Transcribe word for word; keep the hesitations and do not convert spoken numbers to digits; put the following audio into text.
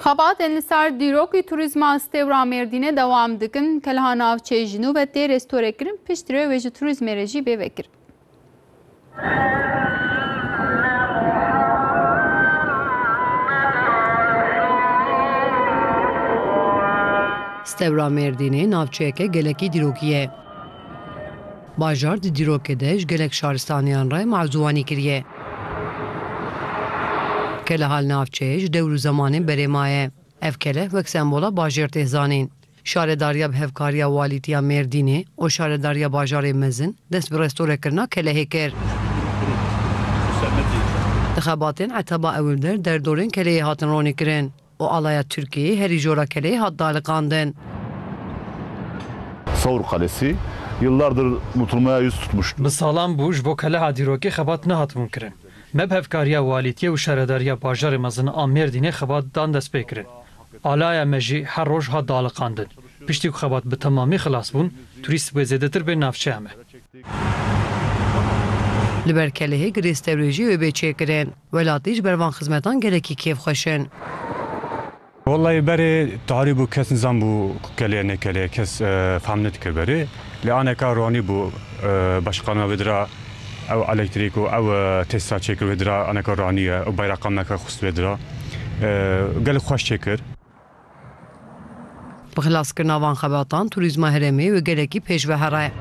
Xebatên li ser dîrokî turîzma Stewra Mêrdînê dewam dikin. Keleha navçeyê ji nû ve tê restorekirin, piştre wê ji turîzmê re jî bê vekirin. Stewra Mêrdînê navçeyeke gelekî dîrokî ye. Bajar di dîrokê de ji gelek şaristaniyan re mewzûwanî kiriye. Keleha li navçeyê ji dewr û zemanên berê maye. Ev keleh wek sembola bajêr tê zanîn. Şaredariya bi hevkariya Walîtiya Mêrdînê û Şaredariya Bajarê Mezin dest bi restorekirina kelehê kir. Di xebatên etaba ewil de derdorên kelehê hatin ronîkirin û alaya Tirkiyeyê herî jora kelehê hat daliqandin. Savur Kalesi yıllardır unutulmaya yüz tutmuştu. Bi salan bû ji bo keleha dîrokê xebat nehatibûn kirin. Me bi hevkariya Walîtiyê û Şaredariya Bajarê Mezin a Mêrdînê xebat dan destpêkirin. Alaya me jî her roj hat daliqandin. Piştî ku xebat bi temamî xilas bûn, turîst wê zêdetir bên navçeya me. Li ber kelehê girê stewrê jî wê bê çêkirin. Welatî ji ber van xizmetan gelekî kêfxweş in. Wellahî berê tarî bû, kes nizan bû ku kelê ne kelê, kes, e, fehm nedikir berê. Lê aneka ronî bû, e, başqana wê dira ew elektrîk û ew, e, tesîsa çêkir wê dira aneka ronî ye û bayraqa me ke xist wê dira. E, gelek xweş çêkir. Bi xilaskirina van xebatan, turîzma herêmê wê gelekî pêş ve here.